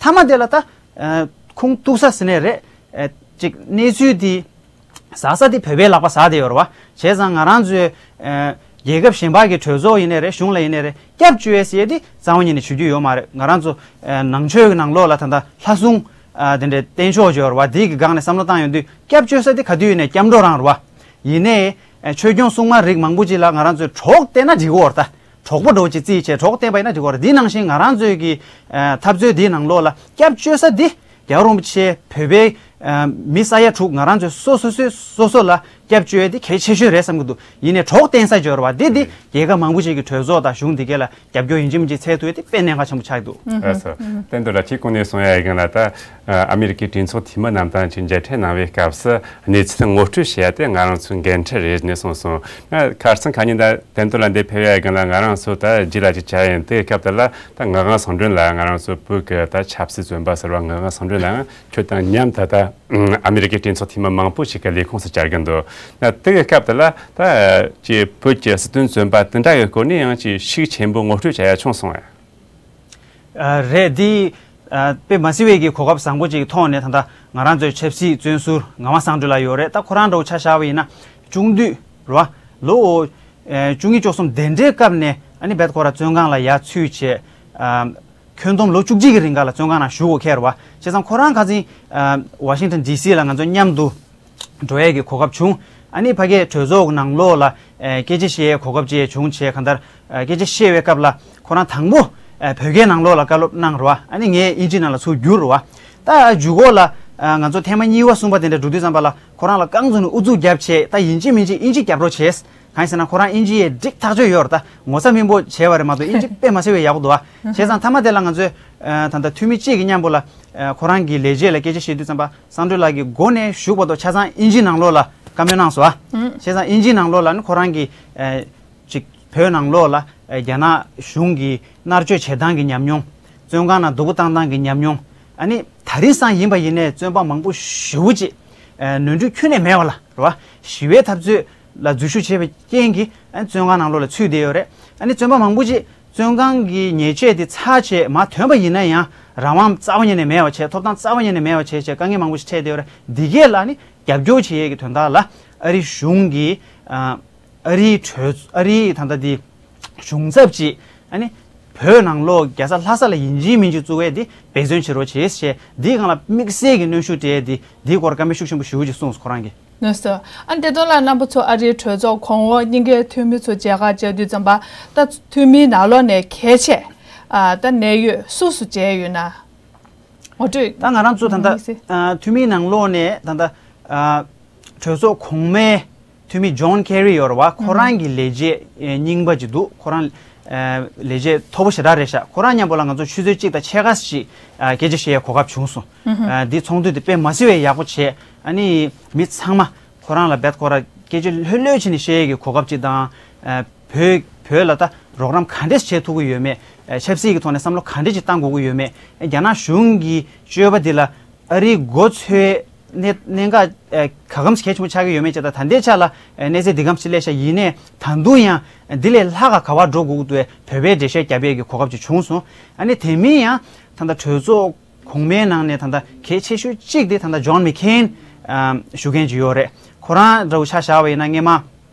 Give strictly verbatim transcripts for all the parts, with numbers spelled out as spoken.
མཐའ་མ་དེ་ལ་ད་ཁུངས་གཏུགས་ས་ཟེར་ནས་རེད། ཅིག་གནས་ཚུལ་དེ་ཟ་ས་དེ་བོད་པའི་ལག་པ་ཟ་བསྡད་ཡོད་རེད་བ། བྱས་ཙང་ང་རང་ཚོའི་རྒྱལ་ཁབ་གཞན་པ་གི་གྲོས་ཚོགས་ཡིན་ནའི་རེད། གཞུང་ལ་ཡིན་ནའི་རེད། སྐྱབས་བཅོལ་ཟེར་ཡས་དེ་རྩ་བ་ཉིད་ནས་བྱེད་རྒྱུ་ཡོད་མ་རེད། ང་རང་ཚོ་ནང་ཆོས་ཀྱི་ནང་ལོགས་ལ་ད་ལྟ་ལྷ་སྲུང་དེ་འདྲའི་བསྟེན་ཆོག་ཡོད་རེད་བ། དེའི་གི་སྒང་ནས་བསམ་བློ་བཏང་ཡོང་དུས་སྐྱབས་བཅོལ་ས་དེ་ག་དུས་ཡིན་ནའི་སྐྱབས་འགྲོ་རང་རེད་བ། ཡིན་ནའི་ཆོས་སྐྱོང་སྲུང་མ་རིགས་མང་པོ་ཅིག་ལ་ང་རང་ཚོས་གྲོགས་བསྟེན་ན་འགྲིག་གི་ཡོད་རེད་ད། གྲོགས་པོ་འདྲ་བོ་ཅིག་རྩིས་བྱས་གྲོགས་བསྟེན་པ་ཡིན་ན་འགྲིག་གི་ཡོད་རེད། འདི་ནང་བཞིན་ང་རང་ཚོའི་གི་འཐབ་རྩོད་འདིའི་ནང་ལོགས་ལ་སྐྱབས་བཅོལ་ས་འདི་རྒྱལ་བ་རིན་པོ་ཆེ་བོད་པའི་མི་ས་ཡ་དྲུག་ང་རང་ཚོའི་སོ་སོ་སོ་སོ་སོ་ལ་སྐྱབས་བཅོལ་ཡས་འདི་གལ་ཆེ་ཤོས་རེད་བསམ་གི་འདུག་ཡིན་ནའི་གྲོགས་བསྟེན་ས་འབྱོར་བ་འདི་འདི་རྒྱལ་ཁབ་མང་པོ་ཞིག་གི་གྲོས་ཚོགས་དང་གཞུང་འདི་གས་ལ་རྒྱབ་སྐྱོར་ཡིན་གཅིག་མིན་གཅིག་འཚོལ་ཐུབ་ཡས་དེ་དཔེ་གནད་འགག་ཆེན་པོ་ཆགས་འདུག་ཨ་ས། བསྟན་དོན་ལ་ཁྱེད་གོང་ནས་གསུངས་ཡ་ཡི་སྒང་ལ་ད་ཨ་མི་རི་ཀའི་གྲོས་ཚོགས་འཐུས་མི་རྣམས་དང་ཅིག་མཇལ་འཕྲད་གནང་བའི་སྐབས་སུ་གནས་ཚུལ་ངོ་སྤྲོད་བྱེད་ཡ་དེ་ང་རང་ཚོའི་འགན་འཁྲི་རེད་ནས་གསུངས་སོང་། ང་ཁ་སང་ཁ་ཉིན་ད་བསྟན་དོན་ལ་འདིར་ཕེབས་ཡ་ཡི་སྒང་ལ་ང་རང་ཚོ་ད་རྗེས་ལ་ཅིག་བྱ་ཡིན། དེའི་སྐབས་དེ་ལ་ད་ངག་དབང་ཟུང་དྲུང་ལགས་ང་རང་ཚོ་བོད་ཀྱི་ད་ཆབ་སྲིད་བཙོན་པ་ཟེར་བ་ངག་དབང་ཟུང་དྲུང་ལགས་ཁྱོད་དང་མཉམ་ད་ལྟ་ཨ་མི་རི་ཀའི་གྲོས་ཚོགས་འཐུས་མི་མང་པོ་ཞིག་གི་ལས་ཁུངས་སུ་བཅར་གྱི་འདུག་ད་དེ་གི་སྐབས་དེ་ལ་ད་ཅིག་བོད་ཀྱི་སྲིད་དོན་བཙོན་པ་དེ་འདྲ་གི་སྐོར་ནས་ཡང་ཅིག་ཤུགས་ཆེན་པོ་ངོ་སྤྲོད་བྱ་ཡ་བྱུང་སོང་ངས། ཨ་རེད། འདི་ཨ་དཔེ་མ་སྲིད་པའི་གི་གོ་སྐབས་བཟང་པོ་ཅིག་གི་ཐོག་ནས་ད་ལྟ་ང་རང་ཚོའི་ཆབ་སྲིད་བཙོན་ཟུར་ངག་དབང་ཟུང་དྲུང་ལགས་ཡོད་རེད། ད་ཁོ་རང་འདྲ་བོ་ཆ་བཞག་པ་ཡིན་ན་ཆུང་དུས་རེད་བ། ལོ་ཨ་བཅུ་གཉིས་བཅུ་གསུམ་དེ་འདྲའི་སྐབས་ནས་ཨ་ནི་རྦད་ཁོ་རང་བཙོན་ཁང་ལ་ཡར་ཚུད་བྱས། ཨ་ཁྱོན་བསྡོམས་ལོ་བཅུ་གཅིག་གི་རིང་ག་ལ་བཙོན་ཁང་ནང་བཞུགས་དགོས་ཁེལ་རེད་བ། བྱས་ཙང་ཁོ་རང་ཁ་སང་ཨ་ཝ་ཤིང་ཊོན་ཌི་སི་ལ་ང་ཚོ་མཉམ་དུ་འགྲོ་ཡས་ཀྱི་གོ་སྐབས་བྱུང་། ཨ་ནི་ཕ་གིའི་གྲོས་ཚོགས་ནང་ལོགས་ལ་ཨ་སྐད་ཆ་བཤད་ཡས་གོ་སྐབས་ཅིག་བྱུང་བྱས། གང་ལྟར་ཨ་སྐད་ཆ་བཤད་པའི་སྐབས་ལ་ཁོ་རང་དང་པོ་ཨ་བོད་སྐད་ནང་ལོགས་ལ་བཀའ་སློབ་གནང་རེད་བ། ཨ་ནི་ངས་དབྱིན་ཇི་ནང་ལ་ཚུར་བསྒྱུར་རེད་བ། ད་མཇུག་གོ་ལ་ཨ་ང་ཚོ་ཐེངས་མ་གཉིས་པ་གསུམ་པ་དེ་འདྲ་འགྲོ་དུས་ཙམ་པ་ལ་ཁོ་རང་ལ་རྐང་བཙུགས་ནས་ཨུ་ཚུགས་རྒྱབ་བྱས། ད་ཡིན་གཅིག་མིན་གཅིག་དབྱིན་ཇི་རྒྱབ་རོགས་བྱས། གང་ཡིན་ཟེར་ན་ཁོ་རང་དབྱིན་ཇི་ཡས་འགྲིག་ཐག་ཆོད་ཡོད་རེད། ད་ངོ་ཚ་སྨིན་པོ་བྱས་པ་རེད་མ་གཏོགས་དབྱིན་ཇི་དཔེ་མ་སྲིད་པའི་ཡག་པོ་འདུག་བ། བྱས་ཙང་མཐའ་མ་དེ་ལ་ང་ཚོས་ཨ་ད་ལྟ་འཐུས་མི་གཅིག་གི་མཉམ་པོ་ལ་ཨ་ཁོ་རང་གི་ལས་བྱེད་ལ་སྐད་ཆ་བཤད་དུས་ཙམ་པ་ཟུང་དྲུང་ལགས་ཀྱིས་འགོ་ནས་མཇུག་བར་དུ་ཆ་ཚང་དབྱིན་ཇི་ནང་ལོགས་ལ་བཀའ་མོལ་གནང་སོང་ཨ། བྱས་ཙང་དབྱིན་ཇི་ནང་ལོགས་ལ་ནི་ཁོ་རང་གིས་ཨ་ཅིག་བོད་ནང་ལོགས་ལ་ཨ་རྒྱ་ནག་གཞུང་གིས་མནར་གཅོད་བྱེད་སྟངས་ཀྱི་ཉམས་མྱོང་། བཙོན་ཁང་ནང་སྡུག་པོ་བཏང་སྟངས་ཀྱི་ཉམས་མྱོང་། ཨ་ནི་ད་རིང་སང་ཡིན་པ་ཡིན་ནའི་བཙོན་པ་མང་པོ་ཞེ་པོ་ཅིག་ཨ་ནོར་འཁྲུལ་ཁྱོན་ནས་མེད་པ་ལ་རེད་བ། ཞི་བའི་འཐབ་རྩོད་ལ་འཛུལ་ཞུགས་བྱས་པའི་རྐྱེན་གྱིས་ཨ་བཙོན་ཁང་ནང་ལོགས་ལ་ཚུད་བསྡད་ཡོད་རེད། ཨ་ནི་བཙོན་པ་མང་པོ་ཅིག་བཙོན་ཁང་གི་ཉེས་ཆད་དེ་ཚར་བྱས་མར་ཐོན་པ་ཡིན་ན་ཡང་རང་དབང་རྩ་བ་ཉིད་ནས་མེད་པ་བྱས། ཐོབ་ཐང་རྩ་བ་ཉིད་ནས་མེད་པ་བྱས་བྱས་དཀའ་ངལ་མང་པོ་ཞིག་འཕྲད་བསྡད་ཡོད་རེད། འདི་གས་ལ་ནི་རྒྱབ་སྐྱོར་བྱེད་ཡས་ཀྱི་དོན་དག་ལ་ཨ་རི་གཞུང་གིས་ཨ་ཨ་རིའི་གྲོས་ཨ་རིའི་ད་ལྟ་འདི་གཞུང་ཚབ་ཅིག་ཨ་ནི་བོད་ནང་ལོགས་རྒྱལ་ས་ལྷ་ས་ལ་ཡིན་གཅིག་མིན་གཅིག་བཙུགས་ཡས་འདི་འབད་བརྩོན་བྱེད་རོགས་བྱེད་ཞེས་འདིའི་སྒང་ལ་དམིགས་བསལ་གྱི་གནོན་ཤུགས་སྤྲད་ཡས་འདི་འདིའི་སྐོར་བཀའ་མོལ་ཤུགས་ཆེན་པོ་ཞེ་པོ་ཅིག་གསུངས་སོང་ཁོ་རང་གིས། ལགས་སོ། ཨ་བདེ་དོན་ལགས་རྣམ་པ་ཚོ་ཨ་རིའི་གྲོས་ཚོགས་གོང་འོག་གཉིས་ཀའི་འཐུས་མི་ཚོ་མཇལ་ཁ་བཅར་དུས་ཙམ་པ་ད་འཐུས་མིའི་ནང་ལོགས་ནས་གལ་ཆེ་ཨ་ད་གནད་ཡོད་སུ་སུ་མཇལ་ཡོད་ན། ངོ་སྤྲོད་ད་ང་རང་ཚོ་ད་ལྟ་དམིགས་བསལ་ཨ་འཐུས་མིའི་ནང་ལོགས་ནས་ད་ལྟ་ཨ་གྲོས་ཚོགས་གོང་མའི་འཐུས་མི་ཇོན་ཁེ་རི་ཡོད་རེད་བ། ཁོ་རང་གི་ལས་བྱེད་ཨེ་རྙིང་པ་ཅིག་འདུག་ཁོ་རང་ཨེ་ལས་བྱེད་མཐོ་པོ་ཞེ་དྲག་རེད་ཤག་ཁོ་རང་མཉམ་པོ་ལ་ང་ཚོ་ཆུ་ཚོད་གཅིག་དང་ཕྱེད་ཀ་ཞིག་ཨ་སྐད་ཆ་བཤད་ཡའི་གོ་སྐབས་བྱུང་སོང་། ཨ་འདི་ཚོགས་འདུ་དེ་དཔེ་མ་སྲིད་པའི་ཡག་པོ་བྱས། ཨ་ནི་མི་ཚང་མ་ཁོ་རང་ལ་རྦད་ཁོ་རང་སྐད་ཆ་ལྷོད་ལྷོད་བྱས་ནས་བཤད་ཡའི་གི་གོ་སྐབས་ཅིག་དང་། ཨ་བོད་བོད་ལ་ད་རོགས་རམ་ག་འདྲས་བྱེད་ཐུབ་ཀྱི་ཡོད་མེད། ཨ་ཆབ་སྲིད་ཀྱི་ཐོག་ནས་བསམ་བློ་ག་འདྲས་ཅིག་བཏང་དགོས་ཀྱི་ཡོད་མེད། ཨ་རྒྱ་ནག་གཞུང་གི་སྤྱོད་པ་འདི་ལ་ཨ་རིའི་མགོ་ཚོས་གནད་གནད་འགག་ཨ་ག་གམ་ཞིག་གལ་ཆེན་པོ་ཆགས་ཀྱི་ཡོད་མེད་ཅེས་དང་། ད་ལྟའི་ཆ་ལ་ཨ་གནས་ཚད་འདི་གམ་ཞིག་སླེབས་ཤག་ཡིན་ནའི་ད་དུང་ཡང་འདི་ལས་ལྷག་ག་ག་པར་འགྲོ་དགོས་ཀྱི་འདུག་བོད་པའི་འགྲེལ་བཤད་རྒྱབ་ཡས་ཀྱི་གོ་སྐབས་ཅིག་བྱུང་སོང་། ཨ་ནི་དེ་མིན་ཡང་ད་ལྟ་གྲོས་ཚོགས་གོང་མའི་ནང་ནས་ད་ལྟ་གལ་ཆེ་ཤོས་གཅིག་དེ་ད་ལྟ་ཇོན་མེ་ཁེན་ཨ་ཞུ་མཁན་ཅིག་ཡོད་རེད། ཁོ་རང་འདྲ་བོ་ཆ་བཞག་པ་ཡིན་ན་སྔས་མ་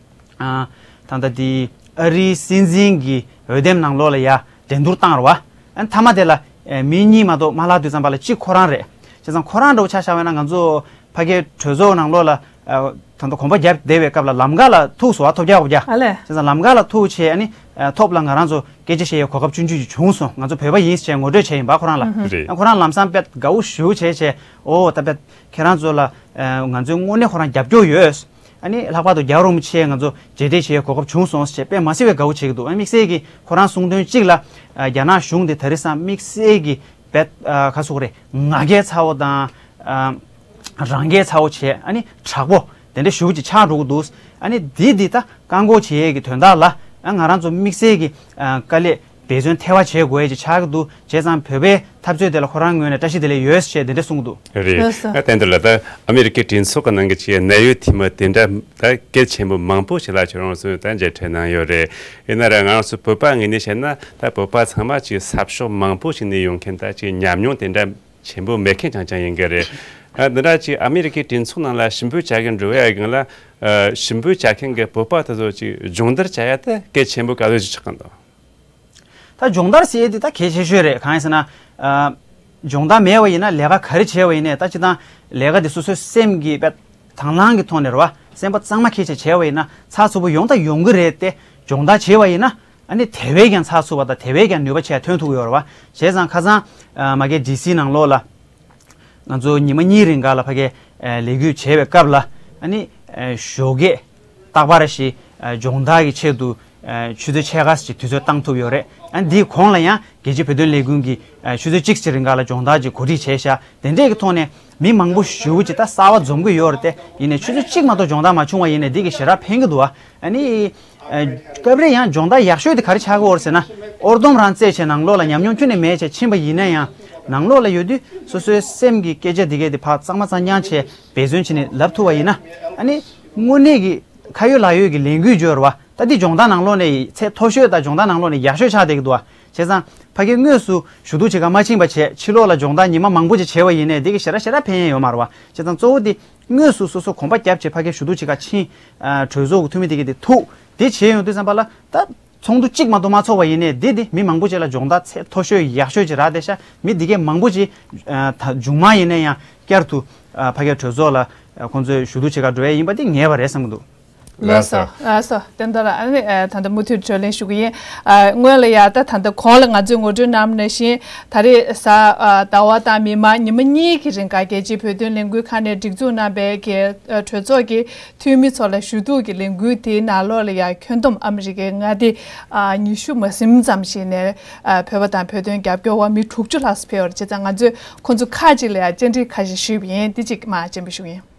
ཨ་ད་ལྟ་དེ་ཨ་རིའི་སྲིད་འཛིན་གྱི་འོས་འདེམས་ནང་ལོགས་ལ་ཡ་འགྲན་བསྡུར་བཏང་རེད་བ། ཨ་མཐའ་མ་དེ་ལ་ཨ་མི་གཉིས་མ་གཏོགས་མ་ལྷག་དུས་ཙམ་པ་ལ་གཅིག་ཁོ་རང་རེད། བྱས་ཙང་ཁོ་རང་འདྲ་བོ་ཆ་བཞག་པ་ཡིན་ན་ང་ཚོ་ཕ་གིའི་གྲོས་ཚོགས་ནང་ལོགས་ལ་ཨ་ད་ལྟ་གོམ་པ་བརྒྱབ་བསྡད་པའི་སྐབས་ལ་ལམ་ཁ་ལ་ཐུག་སོང་བ། ཐོབ་རྒྱག་གོ་རྒྱག་ཨ་ལས། བྱས་ཙང་ལམ་ཁ་ལ་ཐུག་བྱས་ཨ་ནི་ཨ་ཐོབ་ལ་ང་རང་ཚོ་སྐད་ཆ་བཤད་ཡའི་གོ་སྐབས་ཆུང་ཆུང་ཅིག་བྱུང་སོང་། ང་ཚོ་བོད་པ་ཡིན་ཟེར་ངོ་སྤྲོད་བྱས་ཡིན་པ་ཁོ་རང་ལ། རེད། ཨ་ཁོ་རང་ལམ་སང་དཔེ་དགའ་བོ་ཞེ་པོ་བྱས་བྱས། ཨོ་ད་དཔེ་ཁྱེད་རང་ཚོ་ལ་ཨ་ང་ཚོའི་དངོས་གནས་ཁོ་རང་རྒྱབ་སྐྱོར་ཡོད། ཨ་ནི་ལྷག་པར་དུ་རྒྱལ་བ་རིན་པོ་ཆེ་ང་ཚོ་མཇལ་འཕྲད་བྱེད་ཡའི་གོ་སྐབས་བྱུང་སོང་ཞེས་དཔེ་མ་སྲིད་པའི་དགའ་བོ་བྱེད་ཀྱི་འདུག་ཨ་དམིགས་བསལ་གྱིས་ཁོ་རང་གསུང་དོན་གཅིག་ལ་ཨ་རྒྱ་ནག་གཞུང་དེ་ད་རེས་སང་དམིགས་བསལ་གྱིས་དཔེ་ཨ་ག་ཟེར་དགོས་རེད། ང་རྒྱལ་ཚ་བོ་དང་ཨ་རང་རྒྱལ་ཚ་བོ་བྱས། ཨ་ནི་དྲག་པོ་དེ་འདྲ་ཞེ་པོ་ཅིག་ཆགས་འགྲོ་གི་འདུག་ཨ་ནི་འདི་འདི་ད་བཀག་འགོག་བྱེད་ཡས་ཀྱི་དོན་དག་ལ་ཨ་ང་རང་ཚོ་དམིགས་བསལ་གྱི་ཨ་དཀའ་ལས་ འབད་བརྩོན་ཐེ་བ་བྱེད་དགོས་ཡས་ཅིག་ཆགས་ཀྱི་འདུག་བྱས་ཙང་བོད་པའི་འཐབ་རྩོད་དེ་ལ་ཁོ་རང་ངོས་ནས་བཀྲ་ཤིས་བདེ་ལེགས་ཡོད་ཞེས་དེ་འདྲ་གསུངས་ཀྱི་འདུག་རེད། ལགས་སོ། ད་དེ་འདྲ་ལ་ད་ཨ་མི་རི་ཀའི་གྲོས་ཚོགས་ཀྱི་ནང་གི་ཅིག་གནད་ཡོད་འཐུས་མི་དེ་འདྲ་ད་གལ་ཆེན་པོ་མང་པོ་ཞིག་ལ་ཁྱོད་རང་ཚོས་ད་མཇལ་འཕྲད་གནང་ཡོད་རེད། ཡིན་ན་ར་ང་རང་ཚོ་བོད་པ་ངོས་ནས་བཤད་ན་ད་བོད་པ་ཚང་མ་ཅིག་ས་ཕྱོགས་མང་པོ་ཞིག་ནས་ཡོང་མཁན་ད་ཅིག་ཉམས་མྱོང་དེ་འདྲ་ཆེན་པོ་མེད་མཁན་རྐྱང་རྐྱང་ཡིན་གྱི་རེད། ཨ་འདི་འདྲ་ཅིག་ཨ་མི་རི་ཀའི་གྲོས་ཚོགས་ནང་ལ་ཞིབ་འཇུག་བྱ་མཁན་འགྲོ་བའི་སྒང་ལ་ཨ་ཞིབ་འཇུག་བྱ་མཁན་གྱི་བོད་པ་དེ་ཚོ་ཅིག་སྦྱོང་བརྡར་བྱ་ཡ་དེ་གལ་ཆེན་པོ་ག་ཚོད་ཅིག་ཆགས་ཀྱི་འདུག་ད་སྦྱོང་བརྡར་ཟེར་ཡས་དེ་ད་གལ་ཆེ་ཤོས་རེད། གང་ཡིན་ཟེར་ན། ཨ་སྦྱོང་བརྡར་མེད་པ་ཡིན་ན་ལས་ཀ་ག་རེ་བྱས་པ་ཡིན་ནའི་ད་སྤྱིར་བཏང་ལས་ཀ་དེ་སོ་སོའི་སེམས་ཀྱི་དཔེ་དང་བླངས་ཀྱི་ཐོག་ནས་རེད་བ། སེམས་པ་གཙང་མ་འཁྱེར་བྱས་བྱས་པ་ཡིན་ན་ཚགས་ཚུད་པོ་ཡོང་ད་ཡོང་གི་རེད་དེ། སྦྱོང་བརྡར་བྱས་པ་ཡིན་ན་ཨ་ནི་དེ་བས་ཀྱང་ཚགས་ཚུད་པ་དང་དེ་བས་ཀྱང་ནུས་པ་ཆེ་ཐོན་ཐུབ་ཀྱི་ཡོད་རེད་བ། བྱས་ཙང་ཁ་སང་ཨ་མ་གི་ཌི་སི་ནང་ལོགས་ལ། ང་ཚོ་ཉི་མ་གཉིས་རིང་ག་ལ་ཕ་གིའི་ལས་འགུལ་བྱེད་པའི་སྐབས་ལ་ཨ་ནི་ཞོགས་ཀས་རྟག་པར་ཞིག་སྦྱོང་བརྡར་གྱི་ཆེད་དུ་ཆུ་ཚོད་ཕྱེད་ཀ་ཞིག་དུས་ཚོད་བཏང་ཐུབ་ཡོད་རེད། ཨ་ནི་འདིའི་གོང་ལ་ཡང་རྒྱལ་སྤྱིའི་བོད་དོན་ལས་འགུལ་གྱི་ཆུ་ཚོད་གཅིག་ཅིག་རིང་ག་ལ་སྦྱོང་བརྡར་ཅིག་གོ་སྒྲིག་བྱས་ཤག་དེ་འདྲས་ཀྱི་ཐོག་ནས་མི་མང་པོ་ཞེ་པོ་ཅིག་ད་གསར་པ་འཛོམས་ཀྱི་ཡོད་རེད་དེ། ཡིན་ནའི་ཆུ་ཚོད་གཅིག་མ་གཏོགས་སྦྱོང་བརྡར་མ་བྱུང་བ་ཡིན་ནའི་འདི་གི་ཞེ་དྲག་ཕན་གྱི་འདུག་ཨ། ཨ་ནི། ཨ་སྐབས་རེ་ཡང་སྦྱོང་བརྡར་ཡག་ཤོས་དེ་ག་རེ་ཆགས་ཀྱི་ཡོད་རེད་ཟེར་ན། ཨོར་སྡོམ་རང་བཙལ་བྱས་ནང་ལོགས་ལ་ཉམས་མྱོང་ཁྱོན་ནས་མེད་བྱས་ཕྱིན་པ་ཡིན་ན་ཡང་། ནང་ལོགས་ལ་ཡོད་དུས་སོ་སོའི་སེམས་ཀྱི་སྐད་ཆ་འདི་གས་དེ་ཕར་གཙང་མ་གཙང་རྐྱང་བྱས་འབད་བརྩོན་བྱས་ནས་ལབ་ཐུབ་པ་ཡིན་ན། ཨ་ནི། དངོས་གནས་ཀྱི་ཁ་ཡོད་ལག་ཡོད་ཀྱི་ལས་འགུལ་སྦྱོར་བ། ད་འདི་སྦྱོང་བརྡར་ནང་ལོགས་ནས་ཚད་མཐོ་ཤོས་དང་སྦྱོང་བརྡར་ནང་ལོགས་ནས་ཡག་ཤོས་ཆགས་བསྡད་ཀྱི་འདུག་བ། བྱས་ཙང་ཕ་གི་དངོས་སུ་ཞུ་གཏུག་བྱེད་ག་མ་ཕྱིན་པ་བྱས་ཕྱི་ལོགས་ལ་སྦྱོང་བརྡར་ཉི་མ་མང་པོ་ཅིག་བྱས་པ་ཡིན་ནའི་འདི་གི་ཞེ་དྲག་ཞེ་དྲག་ཕན་ཡས་ཡོད་མ་རེད་བ། བྱས་ཙང་གཙོ་བོ་འདི། དངོས་སུ་སོ་སོ་གོམ་པ་བརྒྱབ་བྱས་ཕ་གིར་ཞུ་གཏུག་བྱེད་ག་ཕྱིན། ཨ་གྲོས་ཚོགས་ཀྱི་འཐུས་མི་དེ་གས་དེ་ཐུག་དེ་བྱས་ཡོང་དུས་ཙམ་པ་ལ་ད་ཚོགས་འདུ་གཅིག་མ་གཏོགས་མ་ཚོགས་པ་ཡིན་ནའི་དེ་དེ་མི་མང་པོ་ཅིག་ལ་སྦྱོང་བརྡར་ཚད་མཐོ་ཤོས་ཡག་ཤོས་ཅིག་རག་བསྡད་ཤག་མི་དེ་གས་མང་པོ་ཅིག་ཨ་ད་མཇུག་མ་ཡིན་ན་ཡང་བསྐྱར་དུ་ཨ་ཕ་གིའི་གྲོས་ཚོགས་ལ་ཨ་ཁོང་ཚོས་ཞུ་གཏུག་བྱེད་ག་འགྲོ་ཡས་ཡིན་པ་དེ་ངེས་པ་རེད་བསམ་གྱི་འདུག་ལགས་སོ། ལགས་སོ། བསྟན་དར་ལགས། ཨ་ནི་ཨ་ད་ལྟ་མུ་མཐུད་བགྲོ་གླེང་ཞུ་གི་ཡིན། ཨ་སྔོན་ལ་ཡ་ད་ད་ལྟ་གོང་ལ་ང་ཚོས་ངོ་སྤྲོད་གནང་བ་ནང་བཞིན་ད་རེས་གཟའ་ཨ་ཟླ་བ་དང་མིག་དམར་ཉི་མ་གཉིས་ཀྱི་རིང་ག་རྒྱལ་སྤྱིའི་བོད་དོན་ལས་འགུལ་ཁང་ནས་སྒྲིག་འཛུགས་གནང་པའི་གི་ཨ་གྲོས་ཚོགས་ཀྱི་འཐུས་མི་ཚོ་ལ་ཞུ་གཏུག་གི་ལས་འགུལ་དེའི་ནང་ལོགས་ལ་ཡ་ཁྱོན་བསྡོམས་ཨ་མི་རི་ཀའི་མངའ་སྡེ་ཨ་ཉི་ཤུ་མ་ཟིན་ཙམ་ཞིག་ནས་ཨ་བོད་པ་དང་བོད་དོན་རྒྱབ་སྐྱོར་བ་མི་དྲུག་ཅུ་ལྷག་ཙམ་ཕེབས་ཡོད་རེད། བྱས་ཙང་ང་ཚོས་ཁོང་ཚོ་ཁག་ཅིག་ལ་ཡ་བཅར་འདྲི་ཁ་ཤས་ཞུས་པ་ཡིན། འདི་གཅིག་མར་སྤྱན་འབུལ་ཞུ་གི་ཡིན།